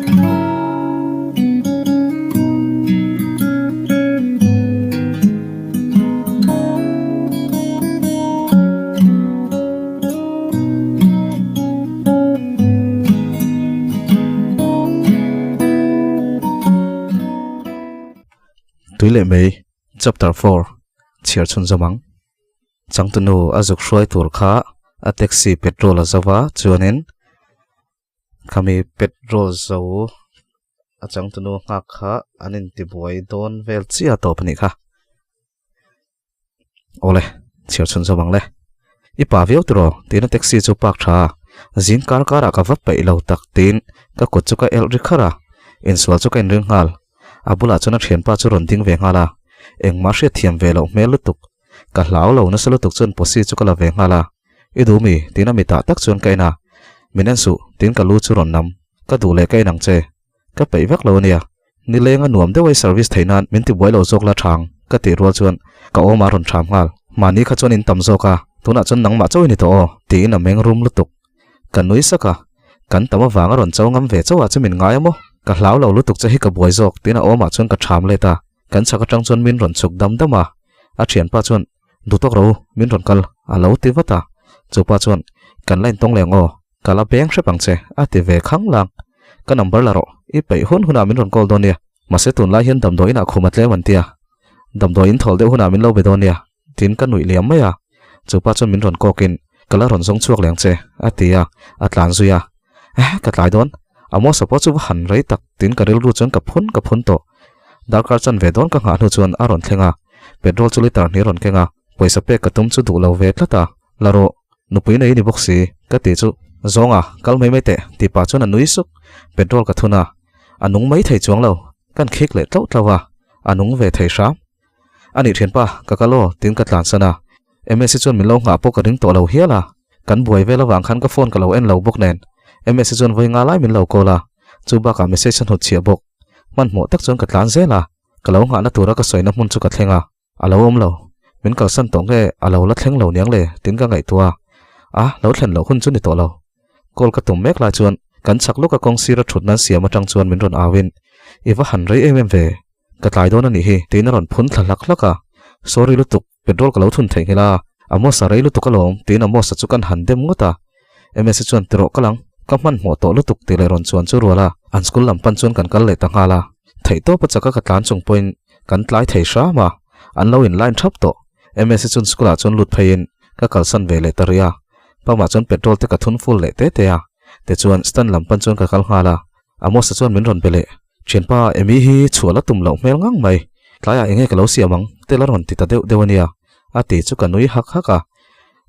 Tui leh mai Chapter 4 Chhiar chhun zawm ang. Changtunu a zuk hruai tur kha a taxi petrol a zo va chuanin Khami petrol zo a changtunu nghak kha an intibuai dawn vel chiah tawp a nih kha. Awle, chhiar chhun zawm ang le. I pa viau tiraw tiin a taxi chu park tha a, zing kar karah ka va peih lo tak tiin ka kut chu ka elh ri kharh a, insual chu ka inring nghal. A bulah chuan a thianpa chu rawn ding ve nghal a, engmah hriat thiam ve loh hmel lutuk. Ka hlau lo nasa lutuk chuan posi chu ka la ve nghal a, I duh mi? tiin a mitah tak chuan ka en a, Min en suh, tiin ka lu chu rawn nam. Ka duh leh ka en ang che. Ka peih vak lo a nia. Nileng a nuam deuh a i service theih nan min tibuai lo zawk la thang, ka tih rual chuan ka awm a rawn tham nghal. Mahni kha chuan in tam zawk a, tunah chuan nangmah chauh i ni tawh aw, tiin a meng rum lutuk. Ka nui sak a, kan tam avang a rawn cho ngam ve chauh ah chu min ngai a maw? Ka hlau lo lutuk che hi ka buai zawk, tiin a awmah chuan ka tham let a. Kan chhak atang chuan min rawn chhuk dam dam a, a thianpa chuan, Duhtawk ro, min rawn kal, a lo ti vat a. Chupa chuan, Kan la intawng leh ang aw, ka la beng hrep ang che, a ti ve khang lang. Ka number la rawh, i peih hun hunah min rawn call dawn nia. Mahse tunlai hian damdawi inah khum a tlem an tia. Damdawi in thawl deuh hunah min lo be dawn nia, tiin ka nuih liam mai a. Chupa chuan min rawn kawkin, Ka la rawn zawng chhuak leh ang che, a ti a, a tlan zui a. Eh, ka tlai dawn. Amosa pawh chu va han rei tak, tiin ka rilru chuan ka phun ka phun tawh. Darkar chan ve dawn ka nghah hnu chuan a rawn thleng a, petrol chu litre hnih rawn keng a, pawisa pek ka tum chu duh lo ve tlat a, la rawh, nupui nei i ni bawk si, ka tih chu, Zawnga, kal mai mai teh, tih pah chuan a nui suk, petrol ka thun a, a nung mai thei chuang lo, kan khik leh tlauh tlauh a, a nung ve thei hram. A nih thianpa, ka kal aw, tiin ka tlansan a, Msi chuan min lo nghah pawh ka ring tawh lo hial a, kan buai vel avang khan ka phone ka lo en lo bawk nen Msi chuan vawi nga lai min lo call a, chu bakah message a hnut chhiah bawk. Hmanhmawh tak chuan ka tlan zel a, ka lo nghahna tura ka sawina hmun chu ka thleng a, a lo awm lo. Min kalsan tawh nge a lo la thleng lo niang le tiin ka ngaihtuah a, a lo thlen loh hun chu ni tawh lo. Call ka tum mek lai chuan kan chak lawka kawng sira thut nan siam atang chuan min rawn au in, I va han rei em em ve, ka tlai dawn a nih hi tiin a rawn phun thla hlak hlak a, Sorry lutuk. Petrol ka lo thun theih nghilh a, Amos a rei lutuk alawm tiin Amos-a chu kan han dem ngawt a. Msa chuan tirawh ka lang, ka hmanhmawh tawh lutuk tih leh rawn chuan chu rual a, an school lam pan chuan kan kal leh ta nghal a. Theihtawp a chaka ka tlan chung pawhin kan tlai thei hram a, an lo in line thap tawh. Msa chuan school ah chuan lut pheiin ka kalsan ve leh ta rih a, pump ah chuan petrol te ka thun full leh te te a, tichuan stand lam pan chuan ka kal nghal a. Amos-a chuan min rawn be leh, Thianpa, Amy hi chhuah la tum loh hmel ngang mai, tlaiah enge ka lo siam ang? te la rawn ti ta deuh deuh a nia, a ti chu ka nui hak hak a.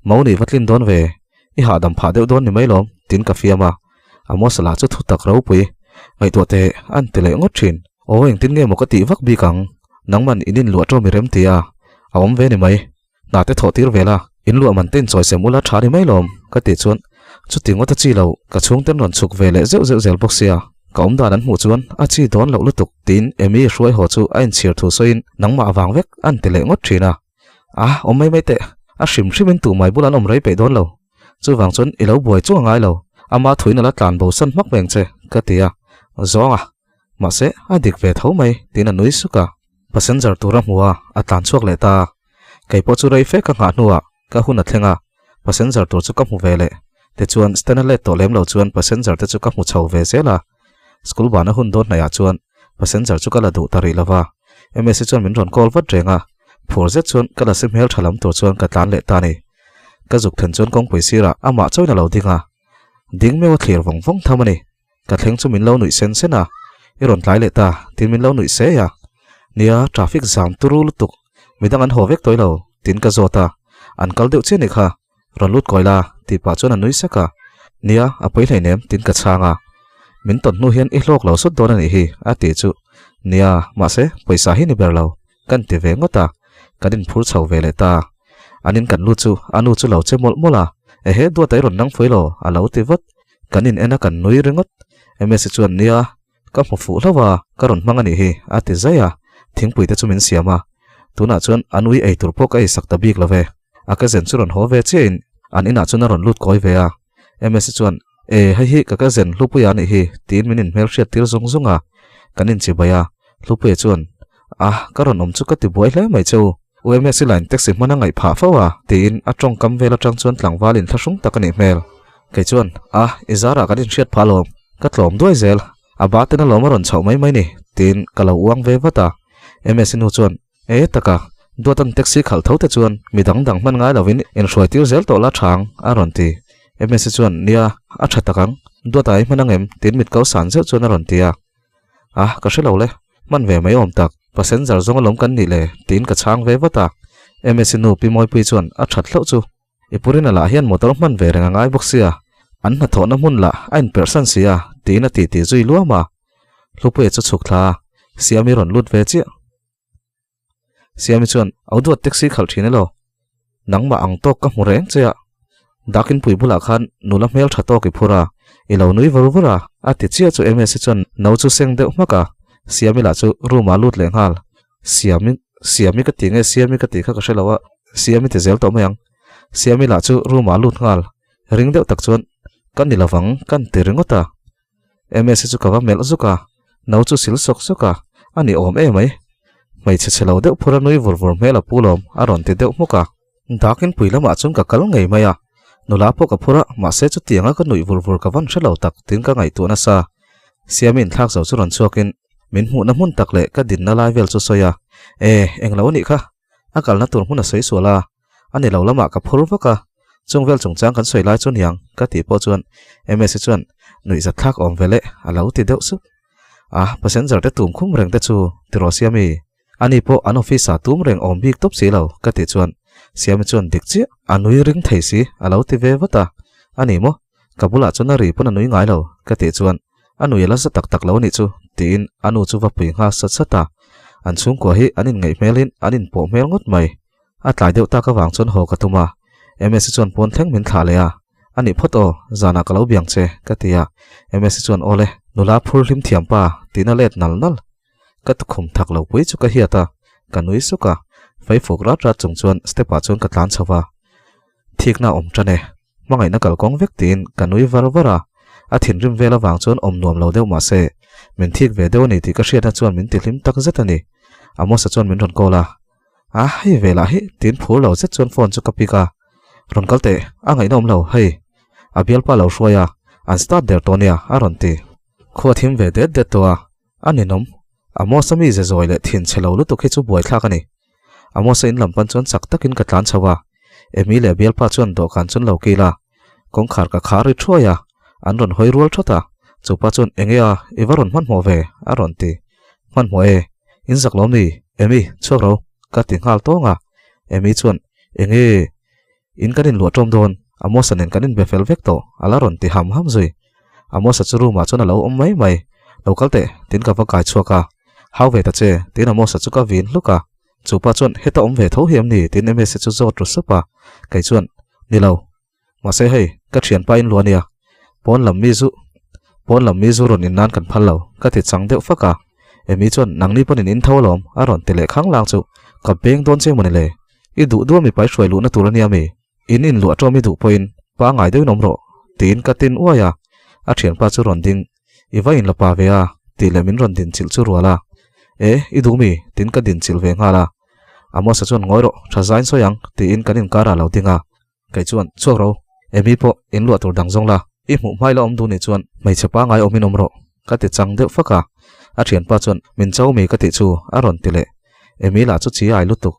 Mo nih va tlin dawn ve, i hahdam phah deuh dawn ni mai lawm, tiin ka fiam a. Amos-a lah chu thu tak ropui, ngaihtuah teh, an ti leh ngawt thin. Aw, engtin nge maw ka tih vak bik ang, nangman in inluah ṭawm i rem ti a, a awm ve ni mai. Hna te thawh tir vel a, in luah man te in chawi sem ula tha ni mai lawm, ka tih chuan chuti ngawt a chi lo, ka chhungten rawn chhuk ve leh zeuh zeuh zel bawk sia, ka awm dan an hmuh chuan a chi dawn loh lutuk tiin Amy hruai haw chu a inchhir thu sawiin nangmah avang vek an ti leh ngawt thin a. A, awm mai mai teh, a hrim hrimin tu mai bul an awm rei peih dawn lo, chuvang chuan i lo buai chu a ngai lo, ama thuin a la tlan bo san hmak veng che, ka ti a, zawng a, mahse a dik ve tho mai tiin a nui suk a. Passenger tur a hmu a, a tlan chhuak leh ta. Kei pawh chu rei fe ka nghah hnuah ka hun a thleng a, passenger tur chu ka hmu ve leh. Tichuan, stand a let tawh lem lo chuan passenger te chu ka hmu chho ve zel a. School bana hun dawn hnaihah chuan passenger chu ka la duh ta rih lo va. Msi chuan min rawn call vat reng a, phur zet chuan ka lasi hmel tha lam tur chuan ka tlan leh ta ni. Ka zuk then chuan kawngpui sirah amah chauhin a lo ding a. Ding meuh a thlir vawng vawng tham a ni. Ka thleng chu min lo nuih sen sen a, i rawn tlai leh ta, tin min lo nuih se a. Nia, traffic zam turu lutuk, midang an haw vek tawih lo, tin ka zawt a. An kal deuh chiah ni kha, rawn lut kawi la, tih pah chuan a nui sak a. Nia, a pawi hleinem, tin ka chhang a. Min tawn hnu hian i hlawk lo sawt dawn a nih hi, a tih chu. Nia, mahse, pawisa hi ni ber lo, kan ti ve ngawt a. Kan inphur chho ve leh ta. An in kan lut chu a nu chu lo che mawlh mawlh a, Ehe, duata i rawn nang fuai lo, a lo ti vat. Kan in en a kan nui ringawt. Msi chuan nia, ka hmu fuh hlauh a, ka rawn hmang a nih hi, a ti zai a. Thingpui te chu min siam a. Tunah chuan an ui ei tur pawh ka ei sak ta bik lo ve. A ka zen chu rawn haw ve chiahin an inah chuan a rawn lut kawi ve a. Msi chuan, E, hei hi ka cousin Hlupuia anih hi, tiin min inhmelhriat tir zung zung a. Kan inchibai a, Hlupuia chuan, Ah, ka rawn awm chu ka ti buai hle mai che u. UMS line taxi hman a ngaih phah fo a, tiin a tawngkam vel atang chuan tlangval inthlahrung tak a nih hmel. Kei chuan, Ah, i zarah kan inhriat phah alawm, ka tlawm duai zel. A ba ten alawm a rawn chhoh mai mai ni, tiin ka lo uang ve vat a. MS nu chuan, E taka, duatan taxi khalh tho te chuan mi dang dang hman ngai lovin inhruai tir zel tawh la thang, a rawn ti. MS chuan, Nia, a tha tak ang, duata i hman ang em? tiin mit ko san zeuh chuan a rawn ti a. A, ka hre lo le, hman ve mai awm tak, passenger zawng alawm kan nih le, tiin ka chhang ve vat a. MS nu Pi Mawipui chuan a that hlauh chu. I purina lah hian motor hman ve reng a ngai bawk sia, an hnathawhna hmun lah a inperhsan si a, tiin a titi zui luam a. Hlupuia chu chhuk thla a, Siami rawn lut ve chiah. Siami chuan, Au duat taxi khalh thin elaw? Nangmah ang tawk ka hmu reng che a. Dakinpui bulah khan nula hmel tha tawk i phur a, i lo nui vur vur a, a ti chiah chu Ms-i chuan no chu seng deuh hmak a, Siami lah chu room-ah lut leh nghal. Siami, Siami ka ti nge Siami ka tih kha ka hre lo a, Siami ti zel tawh mai ang. Siami lah chu room-ah lut nghal. Ring deuh tak chuan, Ka ni lovang, kan ti ringawt a. Ms-i chu ka va melh zuk a, no chu sil sawk sawk a, a ni awm em mai. Hmeichhe chhe lo deuh phur a nui vur vur hmel a pu lawm, a rawn ti deuh hmuk a. Dakin pui lamah chuan ka kal ngei mai a, nula pawh ka phur a, mahse chutianga ka nuih vur vur ka van hre lo tak tiin ka ngaihtuah nasa. Siami inthlak zo chu rawn chhuakin min hmuhna hmun tak leh ka dinna lai vel chu sawi a, E, englo a nih kha, a kalna tur hmun a sawi sual a, a ni lo lamah ka phur vak a, chung vel chungchang kan sawi lai chu niang ka tih pawh chuan Ms-i chuan nuih zat thlak awm ve leh a lo ti deuh sup. A, passenger te tum khum reng te chu tiraw Siami? Ani pawh an office ah tum reng awm bik tawp si lo ka tih chuan Siami chuan dik chiah a nui ring thei si a lo ti ve vat a, a ni maw? Ka bulah chuan a ri pawn a nui ngai lo ka tih chuan a nui a la za tak tak lo a nih chu tiin a nu chu va pui nghal sat sat a, an chhungkua hi an inngaih hmelin an inpawh hmel ngawt mai. A tlai deuh tak avang chuan haw ka tum a, Ms-i chuan pawn thleng min thlah leh a, A nih phawt aw, zanah ka lo biang che, ka ti a, Ms-i chuan aw le, nula phur hlim thiam pa, tiin a let nal nal. Ka tukhum thak lo pui chu ka hiat a, ka nui suk a, fei fuk rat rat chung chuan step ah chuan ka tlan chho va. Thikna awm tan e, hmangaihna kalkawng vek tiin ka nui var var a, a thinrim vel avang chuan awm nuam lo deuh mahse min thik ve deuh a ni tih ka hriatna chuan min tihlim tak zet a ni. Amos-a chuan min rawn call a, A, hei ve lah hi, tiin phur lo zet chuan phone chu ka pick a. Rawn kal teh, a ngaihna awm lo, hei. A bialpa lo hruai a, an start der tawh nia, a rawn ti. Khua thim ve det det tawh a, a ninawm. Amos-a mi ze zawi leh thin chhe lo lutuk hi chu buaithlak a ni. Amos-a in lam pan chuan chak takin ka tlan chho a, Amy leh bialpa chuan dawhkan chuan lo kil a, kawngkhar ka khar ri thuai a, an rawn hawi rual thawt a, chupa chuan enge a, i va rawn hmanhmawh ve, a rawn ti. Hmanhmawh e, in zak lawm ni, Amy, chhuak ro, ka ti nghal tawng a. Amy chuan, Enge, in kan inluah tawm dawn, Amos-a nen kan inbe fel vek tawh, a la rawn ti ham ham zui. Amos-a chu room-ah chuan a lo awm mai mai, Lo kal teh, tiin ka va kai chhuak a. Hau ve ta che, tiin Amos-a chu ka vin hluk a. Chupa chuan, Heta awm ve tho hi em ni? tiin Ms-i chu zawt ru sup a. Kei chuan, Ni lo. Mahse hei, ka thianpa in luah ania. Pawn lam mi zu, pawn lam mi zu rawn in nan kan phal lo, ka ti chang deuh fak a. Amy chuan, Nangni pawn in in tho alawm, a rawn ti leh khang lang chu. Ka beng dawn che mawni le. I duh duh a mipai hruai luhna tur ania mi? In in luah tawm i duh pawhin pangngai deuhin awm rawh, tiin ka tin uai a. A thianpa chu rawn ding, I va in la pa ve a, tih leh min rawn din chilh chu rual a. E, i duh mi? tiin ka din chilh ve nghal a. Amos-a chuan ngawi rawh, tha zain sawi ang, tiin kan inkarah a lo ding a. Kei chuan, Chhuak ro, Amy pawh in luah tur dang zawng la, i hmuh hmai la awm duh nih chuan hmeichhe pangngai awmin awm rawh, ka ti chang deuh fak a. A thianpa chuan, Min cho mi ka tih chu, a rawn ti leh. Amy lah chu chi ai lutuk.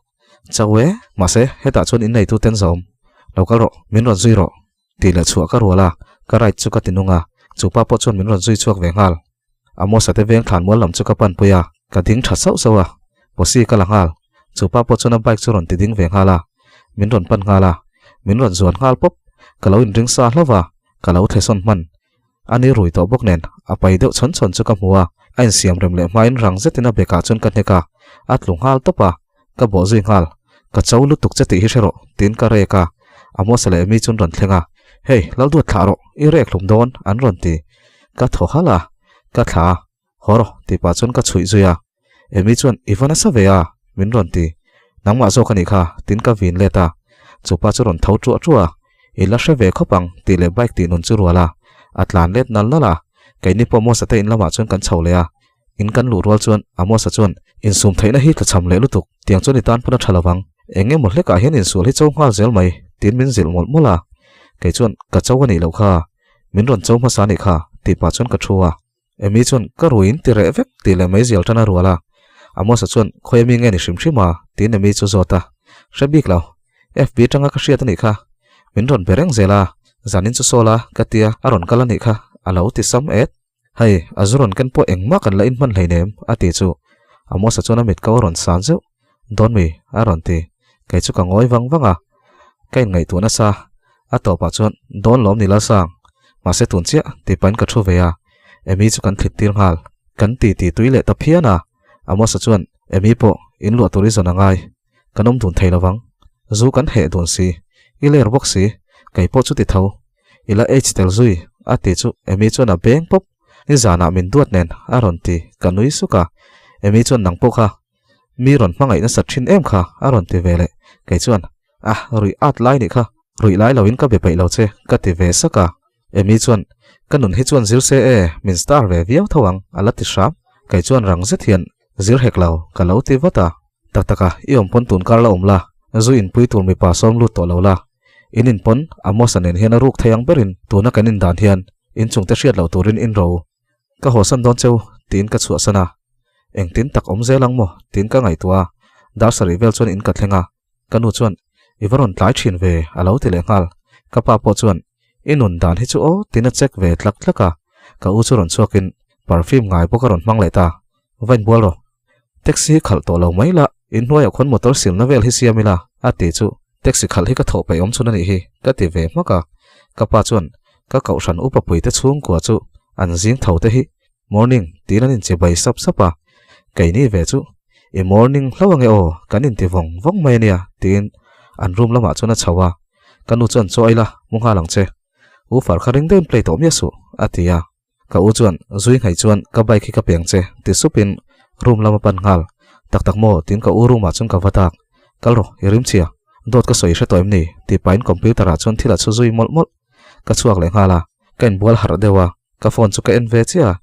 Chau e, mahse hetah chuan in neitu ten zawm. Lo kal rawh, min rawn zui rawh, tih leh chhuah ka rual a, ka ride chu ka ti nung a, chupa pawh chuan min rawn zui chhuak ve nghal. Amos-a te veng thlan mual lam chu ka pan pui a, ka ding tha sauh sauh a, posi ka la nghal. Chupa pawh chuan a bike chu rawn ti ding ve nghal a, min rawn pan nghal a, min rawn zuan nghal pawp, ka lo inring sa hlauh a, ka lo thlesawn hman. A ni rui tawh bawk nen, a pai deuh chhawn chhawn chu ka hmu a, a insiam rem leh hmain rang zetin a bekah chuan ka hnek a, a tlu nghal tawp a, ka bawh zui nghal. Ka cho lutuk che tih hi hre rawh, tiin ka rek a, Amos-a leh Amy chuan rawn thleng a, Hey, Lalduat thlah rawh, i rek hlum dawn, an rawn ti. Ka thaw halh a, ka thlah a, Haw rawh, tih pah chuan ka chhuih zui a, Amy chuan, I va nasa ve a, min rawn ti. Nangmah zawk a nih kha, tiin ka vin let a. Chupa chu rawn tho ṭuah ṭuah a, I la hre ve khawp ang, tih leh bike tih nun chu rual a. A tlan let nal nal a, keini pawh Mosa te in lamah chuan kan chho leh a, in kan luh rual chuan Amosa chuan insum theihna hi tlachham leh lutuk, tiang chuan i tan pawn a tha lovang, eng emaw hlekah hian insual hi cho nghal zel mai tiin min zilh mawlh mawlh a, kei chuan ka cho a nih loh kha, min rawn cho hmasa a nih kha tih pah chuan ka thu a. Amy chuan ka ruiin ti reh vek tih leh mai zial tan a rual a, Amosa chuan khawi ami nge ni hrim hrim a tiin Amy chu zawt a, hre bik lo, FB atanga ka hriat a nih kha, min rawn be reng zel a, zanin chu sawl a ka tia a rawn kal a nih kha a lo ti sam et. Hei, a zu rawn ken pawh engmah kan la inhman hleinem a ti chu Amosa chuan a mit ko a rawn san zeuh, Dawn mi a rawn ti, kei chu ka ngawi vang vang a, ka inngaihtuah nasa, a tawpah chuan dawn lawm ni Lalsang, mahse tun chiah tih pahin ka thu ve a, Amy chu kan thlit tir nghal, kan ti ti tui leh ta phian a, Amosa chuan Amy pawh in luah tur i zawn a ngai, kan awm dun thei lovang, zu kan heh dun si, i ler bawk si, kei pawh chu ti tho, i la age tel zui a ti chu Amy chuan a beng pawp, nizanah min duat nen a rawn ti, ka nui suk a, Amy chuan nang pawh kha Mi rawn hmangaih nasa thin em kha a rawn ti ve leh. Kei chuan, Ah, ruih at lai nih kha, ruih lai loin ka be peih lo che, ka ti ve sak a. Amy chuan, Ka nun hi chuan zir se e, min star ve viau tho ang, a la ti hram. Kei chuan rang zet hian, Zir hek lo, ka lo ti vat a. Tak taka, i awm pawn tun kar la awm la, zu inpui tur mipa sawm lut tawh lo la. In in pawn, Amosa nen hian a ruk thei ang berin tuna kan indan hian inchungte hriat loh turin in ro. Ka hawsan dawn cheu, tiin ka chhuahsan a. Engtin tak awm zel ang maw? tiin ka ngaihtuah a. Dar sarih vel chuan in ka thleng a. Ka nu chuan, I va rawn tlai thin ve, a lo ti leh nghal. Ka pa pawh chuan, I nun dan hi chu aw, tiin a check ve tlak tlak a. Ka u chu rawn chhuakin perfume ngai bawk a rawn hmang leh ta. Va inbual rawh. Taxi hi khalh tawh lo mai la, inhnuaiah khawn motor silna vel hi siam ila, a ti chu. Taxi khalh hi ka thawh peih awm chhun a nih hi, ka ti ve hmak a. Ka pa chuan, Ka kohhran upa puite chhungkua chu an zing tho te hi morning tiin an inchi bai sap sap a, keini ve chu i morning hlo ange aw, kan inti vawng vawng mai ania, tiin an room lamah chuan a chho a. Ka nu chuan chaw ei la, mu nghal ang che. U far kha ring deuhin play tawh miah suh, a ti a. Ka u chuan, Zui nghaih chuan ka bike hi ka peng che, ti supin room lam a pan nghal. Tak tak maw? tiin ka u room ah chuan ka va tak. Kal rawh, i rim chhia. Dawt ka sawi hre tawh em ni? tih pahin computer ah chuan thil a chhu zui mawlh mawlh. Ka chhuak leh nghal a, ka inbual harh deuh a, ka phone chu ka en ve chiah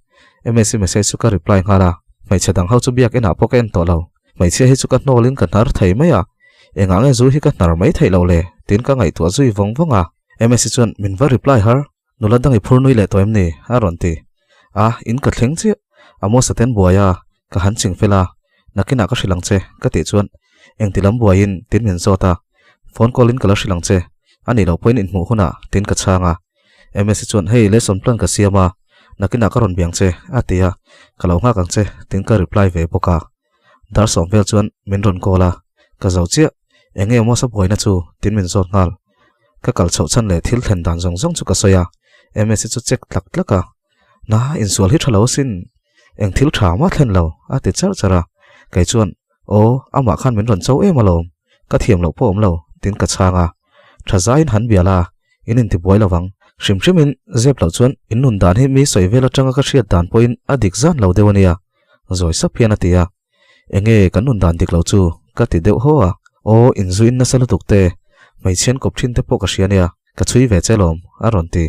a. Msc message chu ka reply nghal a, hmeichhe dang ho chu biak enah pawh ka en tawh lo. Hmeichhia hi chu ka hnawlin ka hnar thei mai a, engah nge zu hi ka hnar mai theih loh le? tiin ka ngaihtuah zui vawng vawng a. Msc chuan min va reply har. Nula dang i phur nui leh tawh em ni? a rawn ti. A, in ka thleng chiah. Amos a ten buai a, ka han ching fel a. Nakinah ka hrilh ang che, ka tih chuan engti lam buaiin tin min zawt a. Phone call in ka la hrilh ang che. A nih loh pawhin inhmuh hunah tin ka chhang a. Ms chuan hei lesson plan ka siam a, nakinah ka rawn biang che, a ti a. Ka lo nghak ang che, tin ka reply ve bawk a. Dar sawm vel chuan min rawn call a, ka zo chiah, eng nge Amos a buaina chu tin min zawt nghal. Ka kal chhoh chhan leh thil thlen dan zawng zawng chu ka sawi a, Ms chu check tlak tlak a, Na, insual hi tha lo asin, eng thil tha mah thlen lo, a ti charh charh a, kei chuan, Aw, amah khan min rawn cho em alawm, ka thiam loh pawh awm lo, tin ka chhang a, tha zaiin han bial a, in intibuai lo vang. Hrim hrimin zep loh chuan in nun dan hi mi sawi vel atanga ka hriat dan pawhin a dik zan lo deuh a nia, zawi sap hian a ti a. Enge kan nun dan dik lo chu ka ti deuh haw a, aw inzuin nasa lutuk te, hmeichhian kawp thin te pawh ka hria nia, ka chhui ve che lawm, a rawn ti.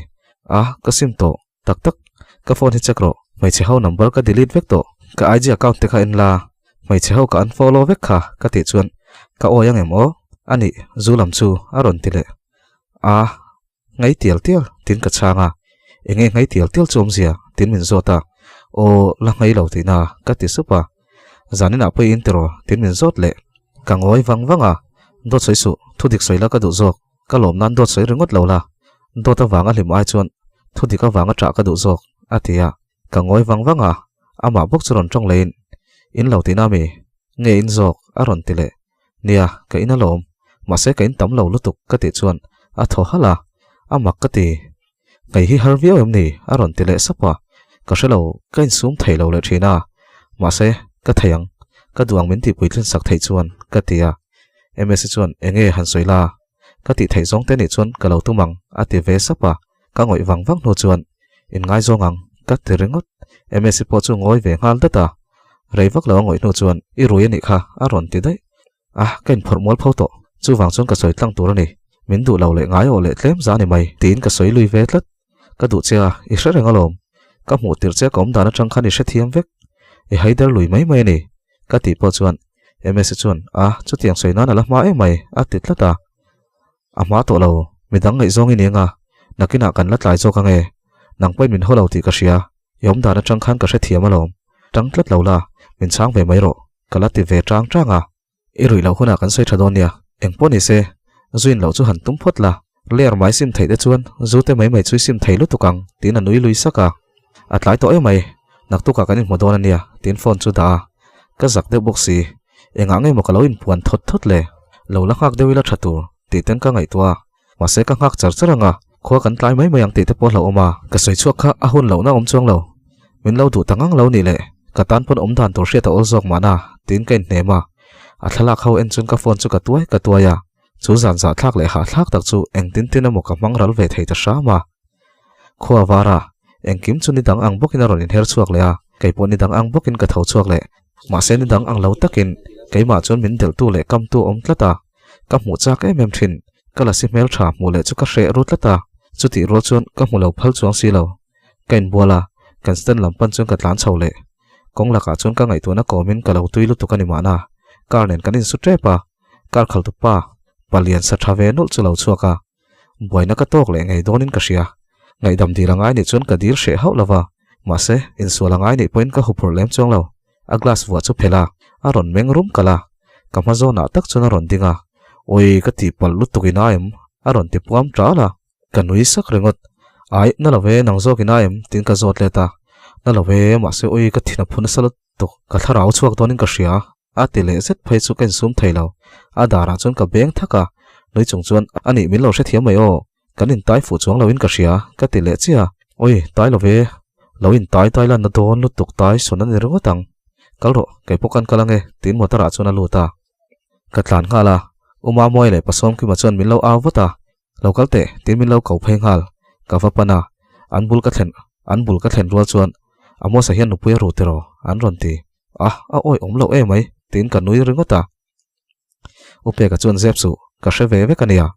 A, ka sim tawh, tak tak, ka phone hi check rawh, hmeichhe ho number ka delete vek tawh, ka IG account te kha en la, hmeichhe ho ka unfollow vek kha, ka tih chuan ka awi ang em aw, a nih, zu lam chu, a rawn ti leh. A, ngai tial tial, tin ka chhang a. Enge ngai tial tial chu awmzia? Tin min zawt a. Aw, la ngai lo tihna, ka ti sup a. Zaninah pawh i in tiraw? Tin min zawt leh. Ka ngawi vang vang a. Dawt sawi suh, thu dik sawi la ka duh zawk. Ka lawm nan dawt sawi ringawt lo la. Dawt avanga hlim ai chuan thu dik avanga ṭah ka duh zawk, a ti a. Ka ngawi vang vang a, amah bawk chu rawn ṭawng leiin, In lo tihna mi? Nge in zawk? a rawn ti leh. Nia, ka in alawm. Mahse ka in tam lo lutuk ka tih chuan a thaw halh a, a mak ka ti. Ngei hi har viau em ni? a rawn ti leh sap a. Ka hre lo, ka insum thei lo leh thin a. Mahse, ka thei ang. Ka duh ang min tihpui thlin sak theih chuan ka ti a. Msi chuan enge han sawi la? Ka tih theih zawng te nih chuan ka lo tum ang a ti ve sap a. Ka ngawih vang vang hnu chuan inngaizawng ang ka ti ringawt. Msi pawh chu ngawi ve nghal dat a. Rei vak lo a ngawih hnu chuan i rui a nih kha a rawn ti daih. A, ka inphawrh mual pho tawh. Chuvang chuan ka sawi tlang tur a ni. Min duh lo leh ngai awh leh tlem za a ni mai tiin ka sawi lui ve tlat. Ka duh che a, i hre reng alawm. Ka hmuh tirh che ka awm dan atang khan i hrethiam vek. I haider lui mai mai a ni. Ka tih pawh chuan Msi chuan, A, chutiang sawi nan a la hma em mai, a ti tlat a. A hma tawh lo, midang ngaihzawng i ni anga, nakinah kan la tlai zawk ange. Nang pawhin min haw lo tih ka hria, i awm dan atang khan ka hrethiam alawm. Tang tlat lo la, min chhang ve mai rawh, ka la ti ve tang tang a. I ruih loh hunah kan sawi tha dawn nia, eng pawh ni se, zuin loh chu han tum phawt la, ler mai sim theih te chuan zu te mai mai chu i sim thei lutuk ang, tiin a nui lui sak a. A tlai tawh em mai, naktukah kan inhmu dawn a nia, tiin phone chu dah a. Ka zak deuh bawk si, engah nge maw ka lo inpuan thawt thawt le, lo la nghak deuh ila tha tur, tih ten ka ngaihtuah a. Mahse ka nghak char char ang a, khua kan tlai mai mai ang tih te pawh hlauhawm a. Ka sawi chhuak kha a hun lohna awm chuang lo. Min lo duh ta ngang lo nih le, ka tan pawn awm dan tur hriat a awl zawk mahna tiin ka inhnem a. A thlalak ho en chuan ka phone chu ka tuai ka tuai a, chu zan zahthlak leh hahthlak tak chu engtin tin emaw ka hmang ral ve thei ta hram a. Khua var a, engkim chu ni dang ang bawkin a rawn inher chhuak leh a, kei pawh ni dang ang bawkin ka tho chhuak leh. Mahse ni dang ang lo takin keimah chuan min delhtu leh kamtu a awm tlat a. Ka hmuh chak em em thin, ka lasi hmel tha hmuh leh chu ka hreh ru tlat a, chutih rual chuan ka hmu lo phal chuang si lo. Ka inbual a, kan stand lam pan chuan ka tlan chho leh. Kawng lakah chuan ka ngaihtuahna kawmin ka lo tui lutuk a ni mahna, car nen kan insu tep a, car khaltu pa, palian sa tha ve nulh chu lo chhuak a, buaina ka tawk leh ngei dawnin ka hria. Ngaihdam dil a ngai nih chuan ka dil hreh hauh lo va, mahse, insual a ngai nih pawhin ka huphurh lem chuang lo. A glass vuah chu phelh a, a rawn meng rum kalh a, ka hma zawnah tak chuan a rawn ding a, Awi, ka tihpalh lutuk in a em? a rawn ti puam ṭal a. Ka nui sak ringawt. Ai, na lo ve, nang zawk in a em? tiin ka zawt let a. Na lo ve, mahse awi, ka thin a phu nasa lutuk, ka thlarau chhuak dawnin ka hria. A ti leh zet phei chu ka insum thei lo. A darah chuan ka beng thak a, nui chung chuan, A nih min lo hrethiam mai aw, kan intai fuh chuang loin ka hria, ka ti leh chiah a. Awi, tai lo ve, lo intai tai lan na dawn lutuk tai sawn a ni ringawt ang. Kal rawh, kei pawh kan kal ange, tiin motor ah chuan a lut a. Ka tlan nghal a, U Mamuai leh Pasawmkima chuan min lo au vat a, Lo kal teh, tiin min lo ko phei nghal. Ka va pan a, an bul ka thlen, an bul ka thlen rual chuan, Amos-a hian nupui a ru tiraw? an rawn ti. A, a awi awm loh em mai, tiin ka nui ringawt a. U Peka chuan zep suh, ka hre ve vek a nia,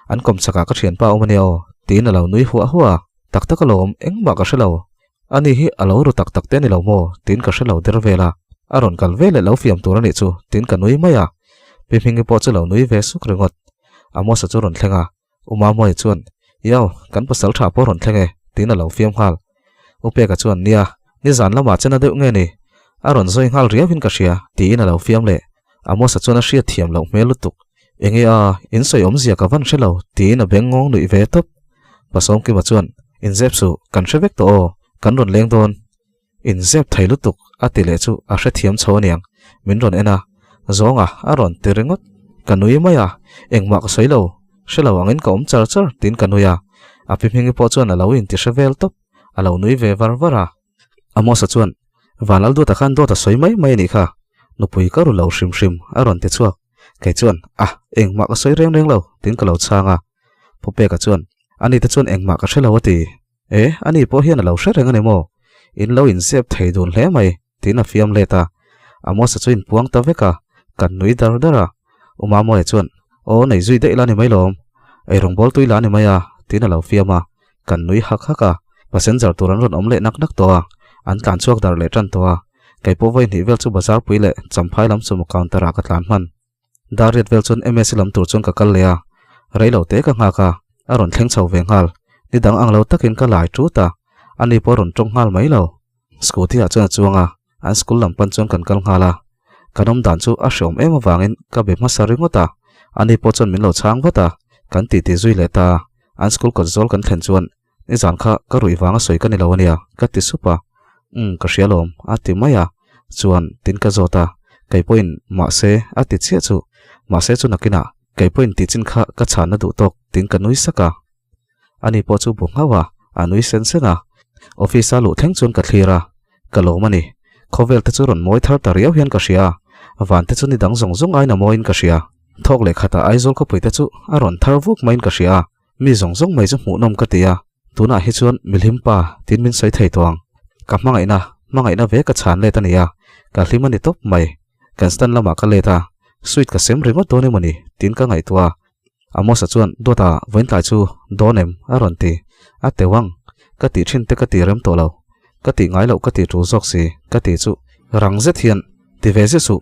an kawm chakah ka thianpa awm a nia aw, tiin a lo nui huah huah a. Tak tak alawm, engmah ka hre lo. Ani hi a lo ru tak tak te a ni lo maw? tiin ka hre lo der vel a. A rawn kal ve leh lo fiam tur a nih chu, tiin ka nui mai a. Pi Hmingi pawh chu lo nui ve suk ringawt. Amos-a chu rawn thleng a, U Mamawia chuan, Iau, kan pasal tha pawh rawn thleng e, tiin a lo fiam nghal. U Peka chuan, Nia, nizan lamah chena deuh nge ni? A rawn zawi nghal riauin ka hria, tiin a lo fiam leh. Amos-a chuan a hriat thiam loh hmel lutuk. Enge a, in sawi awmzia ka van hre lo, tiin a beng ngawng nuih ve tawp. Pasawmkima chuan, Inzep suh, kan hre vek tawh aw, kan rawn leng dawn. Inzep thei lutuk, a ti leh chu a hrethiam chho aniang, min rawn en a, Zawnga, a rawn ti ringawt. Ka nui mai a, engmah ka sawi lo, hre lo angin ka awm char char, tiin ka nui a. A pi Hmingi pawh chuan a lo inti hre vel tawp, a lo nui ve var var a. Amosa chuan, Vanlal Duata khan dawt a sawi mai mai a nih kha, nupui ka ru lo hrim hrim, a rawn ti chhuak. Kei chuan, A, engmah ka sawi reng reng lo, tiin ka lo chhang a. Pu Peka chuan, Ani te chuan engmah ka hre lo a ti. E, ani pawh hian a lo hre reng a ni maw? In lo inzep thei dun hle mai, tiin a fiam let a. Amosa chu inpuang ta vek a, kan nui dar dar a. U Mamawia chuan, Aw, nei zui daih la ni mai lawm. Eirawng bawl tui la ni mai a, tiin a lo fiam a. Kan nui hak hak a, passenger tur an rawn awm leh nak nak tawh a, an tlan chhuak dar leh tan tawh a. Kei pawh vawi hnih vel chu bazar pui leh champhai lam sumo counter ah ka tlan hman. Dar riat vel chuan MS lam tur chuan ka kal leh a, rei lo te ka nghak a, a rawn thleng chho ve nghal. Ni dang ang lo takin ka lai tut a, ani pawh a rawn tawng nghal mai lo. Scooty ah chuan a chuang a, an school lam pan chuan kan kal nghal a. Kan awm dan chu a hreawm em avangin ka be hmasa ringawt a, ani pawh chuan min lo chhang vat a, kan titi zui leh ta a. An school kawt zawl kan thlen chuan nizan kha ka ruih vanga sawi ka ni lo ania ka ti sup a, umm ka hria lawm a ti mai a, chuan tin ka zawt a, kei pawhin mahse a ti chiah chu, mahse chu nakinah kei pawhin tih chin kha ka chhanna duh tawk tin ka nui sak a. Ani pawh chu bu nghauh a, a nui sen sen a. Office a luh thleng chuan ka thlir a, ka lawm a ni. Khawvel te chu rawn mawi thar ta riau hian ka hria, van te chu ni dang zawng zawng aiin a mawiin ka hria. Thawk leh khatah Aizawl khawpui te chu a rawn thar vuk maiin ka hria, mi zawng zawng mai chu hmuhnawm ka ti a, tunah hi chuan mihlim pa tiin min sawi thei tawh ang. Ka hmangaihna, hmangaihna ve ka chhan let a ni a, ka hlim a ni tawp mai. Kan stand lamah ka let a, sweet ka sem ringawt dawn emaw ni tiin ka ngaihtuah a. Amosa chuan, Dawta, vawiintlai chu dawn em? a rawn ti. A teu ang. Ka tih thin te ka ti rem tawh lo. Ka tih ngai loh ka ti tul zawk si ka ti chu rang zet hian ti ve zia suh.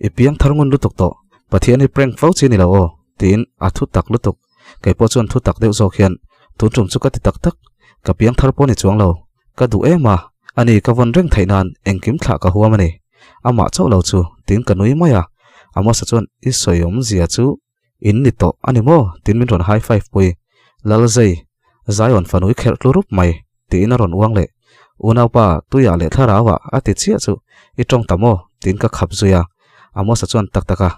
I piang thar ngun lutuk tawh. Pathian hi prank fo chi ni lo aw tiin a thu tak lutuk. Kei pawh chuan thu tak deuh zawk hian tun tum chu ka ti tak tak. Ka piang thar pawh ni chuang lo. Ka duh em a, ani ka vawn reng theih nan engkim thlah ka huam a ni. Amah chauh lo chu tiin ka nui mai a. Amosa chuan i sawi awmzia chu In ni tawh a ni maw? tiin min rawn high five pui. Lalzei, Zion fanui kherh tlu rup mai, tiin a rawn uang leh. Unaupa, tuiah leh thlarauah a ti chiah chu i tawng ta maw? tiin ka khap zui a. Amosa chuan tak taka,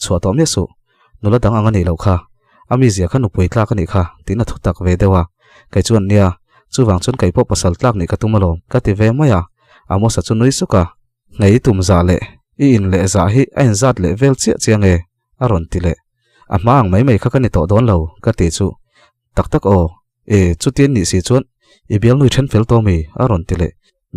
Chhuah tawh miah suh, nula dang ang a nih loh kha. A mizia kha nupui tlak a nih kha, tiin a thu tak ve deuh a. Kei chuan, Nia, chuvang chuan kei pawh pasal tlak nih ka tum alawm, ka ti ve mai a. Amosa chu nui suk a. Nghei tum zah leh i in leh zah hi a inzat leh vel chiah chiang e. a rawn ti leh. A hma ang mai mai kha ka ni tawh dawn lo, ka ti chu. Tak tak aw, e, chutian nih si chuan i bialnu i then fel tawh mi? a rawn ti leh.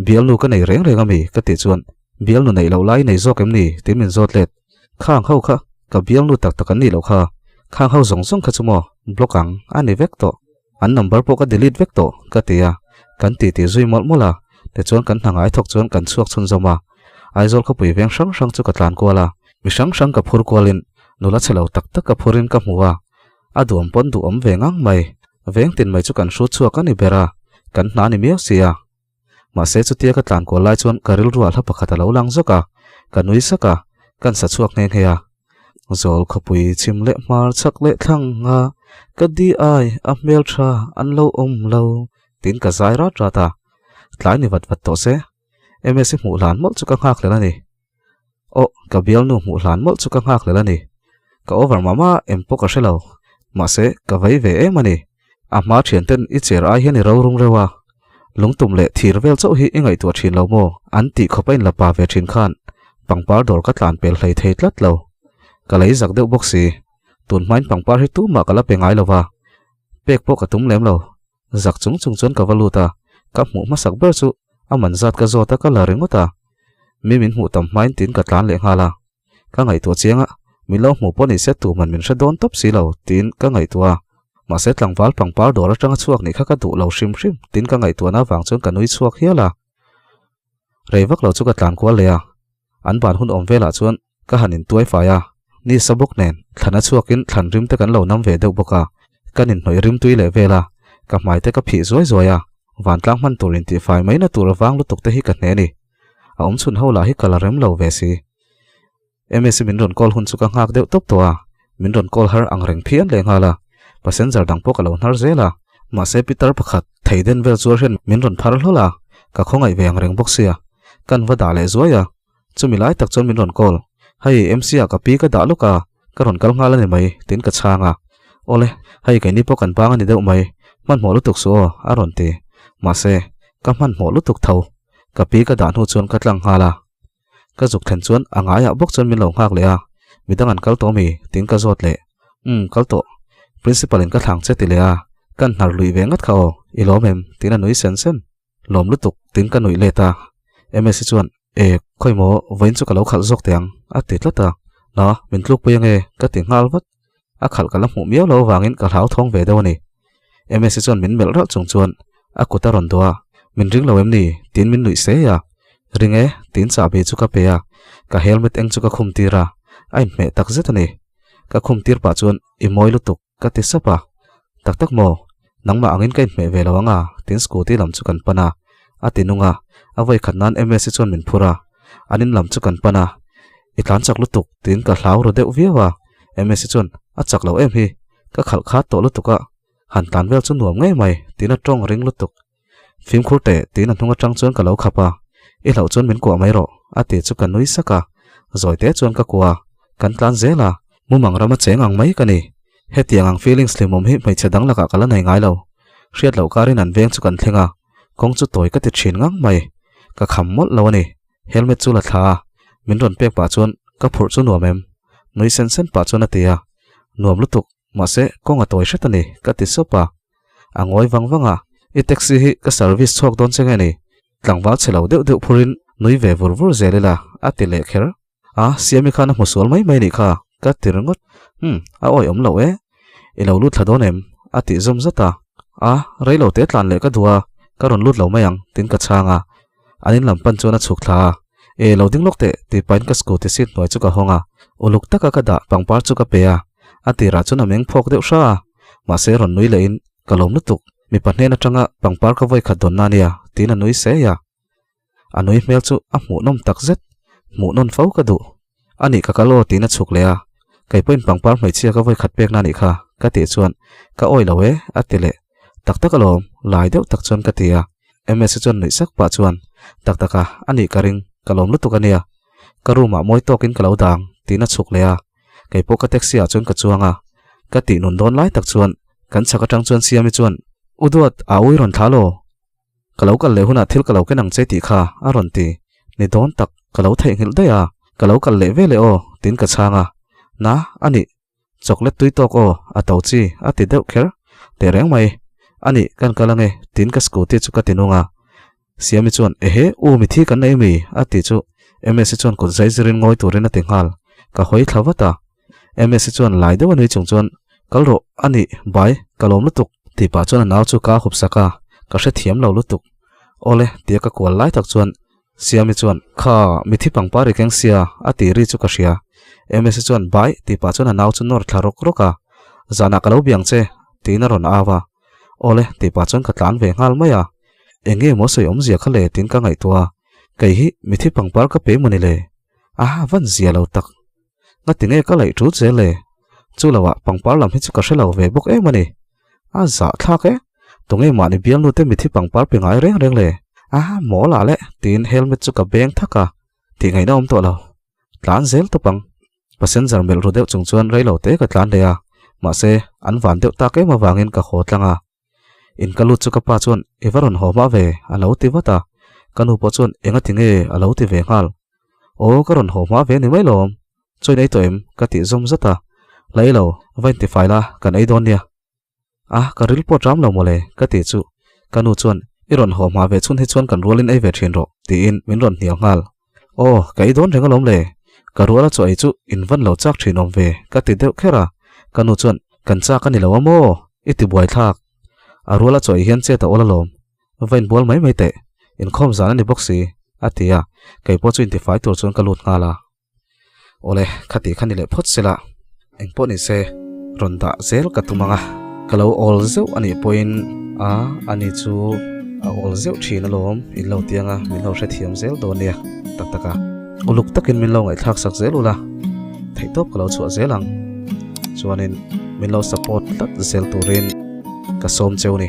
Bialnu ka nei reng reng a mi? ka tih chuan, Bialnu neih loh lai i nei zawk em ni? tiin min zawt let. Khang ho kha ka bialnu tak tak an nih loh kha, khang ho zawng zawng kha chu maw block ang a ni vek tawh. An number pawh ka delete vek tawh, ka ti a. Kan titi zui mawlh mawlh a, tichuan kan hna ngai thawk chuan kan chhuak chhunzawm a. Aizawl khawpui veng hrang hrang chu ka tlan kual a, mi hrang hrang ka phur kualin nula chhe lo tak tak ka phurin ka hmu a, a duam pawn duhawm ve ngang mai. Veng tin mai chu kan hrut chhuak a ni ber a, kan hna ni miau si a. Mahse chutia ka tlan kual lai chuan ka rilruah hla pakhat a lo lang zawk a, ka nui sak a, kan sa chhuak nghe nghe a. Zawl khawpui chhim leh hmar chhak leh thlang a, ka di ai a hmeltha an lo awm lo, tiin ka zai rat rat a. Tlai ni vat vat tawh se. MS i hmuh hlan mawlh chu ka nghak hlel a ni. Aw, ka bialnu hmuh hlan mawlh chu ka nghak hlel a ni. Ka over mah mah em pawh ka hre lo. Mahse, ka vei ve em a ni. A hma thianten i chair ai hian i ro rum reuh a. Lungtum leh thir vel chauh hi i ngaihtuah thin lo maw? An tih khawp a inla pa ve thin khan pangpar dawr ka tlan pel hlei thei tlat lo. Ka lei zak deuh bawk si. Tun hmain pangpar hi tumah ka la pe ngai lo va. Pek pawh ka tum lem lo. Zak chung chung chuan ka va lut a, ka hmuh hmasak ber chu a man zat ka zawt a ka la ringawt a. Mi min hmuh tam hmain tiin ka tlan leh nghal a. Ka ngaihtuah chiang a, min lo hmuh pawh ni se tu man min hre dawn tawp si lo tiin ka ngaihtuah a. Mahse tlangval pangpar dawr atanga chhuak nih kha ka duh lo hrim hrim tiin ka ngaihtuahna avang chuan ka nui chhuak hial a. Rei vak lo chu ka tlan kual leh a, an ban hun awm velah chuan ka han intuai fai a, ni sa bawk nen thlan a chhuakin thlan rim te kan lo nam ve deuh bawk a, kan inhnawih rim tui leh vel a, ka hmai te ka phih zuai zuai a, vantlang hman tur intihfai mai na tur avang lutuk te hi ka hne a ni. A awm chhun ho lah hi ka la rem lo ve si. MS min rawn call hun chu ka nghak deuh tawp tawh a, min rawn call har ang reng phian leh nghal a, passenger dang pawh ka lo hnar zel a, mahse pitar pakhat thei den vel chuar hian min rawn phar hlawl a, ka khawngaih ve ang reng bawk sia, kan va dah leh zuai a, chumi lai tak chuan min rawn call, hei MC ah ka pi ka dah lawk a, ka rawn kal nghal a ni mai tiin ka chhang a, awle hei keini pawh kan bang a ni deuh mai, hmanhmawh lutuk suh aw a rawn ti, mahse ka hmanhmawh lutuk tho, ka pi ka dah hnu chuan ka tlang nghal a. Ka zuk thlen chuan a ngaiah bawk chuan min lo nghak leh a, midang an kal tawh mi? tiin ka zawt leh. Umm, kal tawh. Principal in ka thlang che ti leh a, kan hnar luih ve ngat kha aw, i lawm em? tiin a nui sen sen. Lawm lutuk, tiin ka nuih let a. Msi chuan, E, khawi maw, vawiin chu ka lo khalh zawk teh ang, a ti tlat a. Na, min tlukpui ange, ka ti nghal vat. A khalh ka la hmuh miau lo avangin ka hlauthawng ve deuh a ni. Msi chuan min melh ralh chung chuan a kut a rawn duah a, Min ring lo em ni? tiin min nuih sei a. Ring e, tiin chahbi chu ka pe a, ka helmet eng chu ka khum tir a, a inhmeh tak zet a ni. Ka khum tir pah chuan i mawi lutuk ka ti sap a. Tak tak maw? Nangmah angin ka inhmeh ve lo ang a, tiin scooty lam chu kan pan a. A ti nung a, a vawi khat nan Msi chuan min phur a, an in lam chu kan pan a. I tlan chak lutuk tiin ka hlau ru deuh viau a. Msi chuan a chak lo em hi, ka khalh khat tawh lutuk a, han tlan vel chu nuam ngei mai tiin a tawng ring lutuk. Fimkhur teh tiin a hnung atang chuan ka lo khap a, i hlauh chuan min kuah mai rawh a ti chu ka nui sak a, zawi te chuan ka kuah a, kan tlan zel a, mumang rama cheng ang mai ka ni. Hetiang ang feelings hlimawm hi hmeichhe dang lakah ka la nei ngai lo. Hriat loh karin an veng chu kan thleng a, kawng chu tawi ka ti thin ngang mai, ka kham mawlh lo a ni. Helmet chu la thla a, min rawn pek pah chuan ka phurh chu nuam em? Nui sen sen pah chuan a ti a, Nuam lutuk, mahse kawng a tawi hret a ni, ka ti sawp a. A ngawi vang vang a, I taxi hi ka service chhuak dawn che nge ni? Tlangval chhe lo deuh deuh phurin nui ve vur vur zel ila, a ti leh kher. A, Siami khan a hmu sual mai mai nih kha, ka ti ringawt. Umm, a awi awm lo e. I lo lut thla dawn em? A tih zawm zat a. A, rei lo te tlan leh ka duh a, Ka rawn lut lo mai ang, tiin ka chhang a. An in lam pan chuan a chhuk thla a. E, lo ding lawk teh, tih pahin ka scooty seat hnuai chu ka hawng a. Uluk taka ka dah pangpar chu ka pe a. A tirah chuan a meng phawk deuh hra a. Mahse rawn nui lehin, Ka lawm lutuk, mipa hnen atanga pangpar ka vawi khat dawn na nia, tiin a nui sei a. A nui hmel chu a hmuhnawm tak zet, hmuhnawn fo ka duh. A nih ka kal aw tiin a chhuk leh a, kei pawhin pangpar hmeichhia ka vawi khat pekna nih kha ka tih chuan ka awi lo e a ti leh. Tak tak alawm, lai deuh tak chuan ka ti a. Msa chuan nuih sak pah chuan tak tak a, a nih ka ring, ka lawm lutuk a nia. Ka room ah mawi tawkin ka lo dang tiin a chhuk leh a, kei pawh ka taxi ah chuan ka chuang a. Ka tih nun dawn lai tak chuan kan chhak atang chuan Siami chuan U Duat, a ui rawn thla law? Ka lo kal leh hunah thil ka lo ken ang che tih kha a rawn ti. Ni dawn tak, ka lo theihnghilh daih a, ka lo kal leh veleh aw, tiin ka chhang a. Na, a nih, chocolate tui tawk aw, a to chi, a ti deuh kher. Tehreng mai, a nih, kan kal ange, tiin ka scooty chu ka ti nung a. Siami chuan, Ehe, u mithi kan nei mi? a ti chu Msi chuan kut zai zirin ngawi turin a ti nghal. Ka hawi thla vat a. Msi chuan lai deuh a nui chung chuan, Kal rawh, a nih, bai, ka lawm lutuk, tih pah chuan a nau chu ka hup sak a, ka hrethiam lo lutuk. Awle, tia ka kual lai tak chuan Siami chuan, Kha, mithi pangpar i keng sia, a tih ri chu ka hria. Msi chuan, Bai, tih pah chuan a nau chu nawr thla rawk rawk a, Zanah ka lo biang che, tiin a rawn au a. Awle, tih pah chuan ka tlan ve nghal mai a. Eng nge maw sawi awmzia kha le tiin ka ngaihtuah a, kei hi mithi pangpar ka pe maw ni le? A van zia lo tak. Ngati nge ka laih ṭut zel le? Chu loah pangpar lam hi chu ka hre lo ve bawk em a ni. A zahthlak e, tunge mahni bialnu te mithi pangpar pe ngai reng reng le? A mawl ah le tiin helmet chu ka beng thak a, tih ngaihna awm tawh lo. Tlan zel tawp ang. Passenger melh ru deuh chung chuan rei lo te ka tlan leh a, mahse an van deuh tak em avangin ka haw tlang a. In ka lut chu ka pa chuan i va rawn haw hma ve a lo ti vat a, ka nu pawh chuan enga ti nge a lo ti ve nghal. Aw ka rawn haw hma ve ni mai lawm, chaw in ei tawh em? ka tih zawm zat a, la ei lo, va inti fai la, kan ei dawn nia. A, ka ril pawh ṭam lo mawle ka tih chu ka nu chuan i rawn haw hma ve chhun hi chuan kan rualin ei ve ṭhin rawh tiin min rawn hnial nghal. Aw, ka ei dawn reng alawm le, ka ruala chaw ei chu in van lo chak thin awm ve, ka ti deuh kher a, ka nu chuan, Kan chak a ni lo a maw? I ti buai thlak. A ruala chaw ei hian chet a awl alawm, va inbual mai mai teh, inkhawm zan a ni bawk si, a ti a, kei pawh chu intifai tur chuan ka lut nghal a. Awle, khati kha ni leh phawt sela, engpawh ni se, rawn dah zel ka tum ang a, ka lo awl zeuh a nih pawhin a, ani chu a awl zeuh thin alawm, in lo ti ang a, min lo hrethiam zel dawn nia, tak tak a, uluk takin min lo ngaihthlak sak zel ula, theihtawp ka lo chhuah zel ang, chuanin min lo support tlat zel turin ka sawm cheu ni.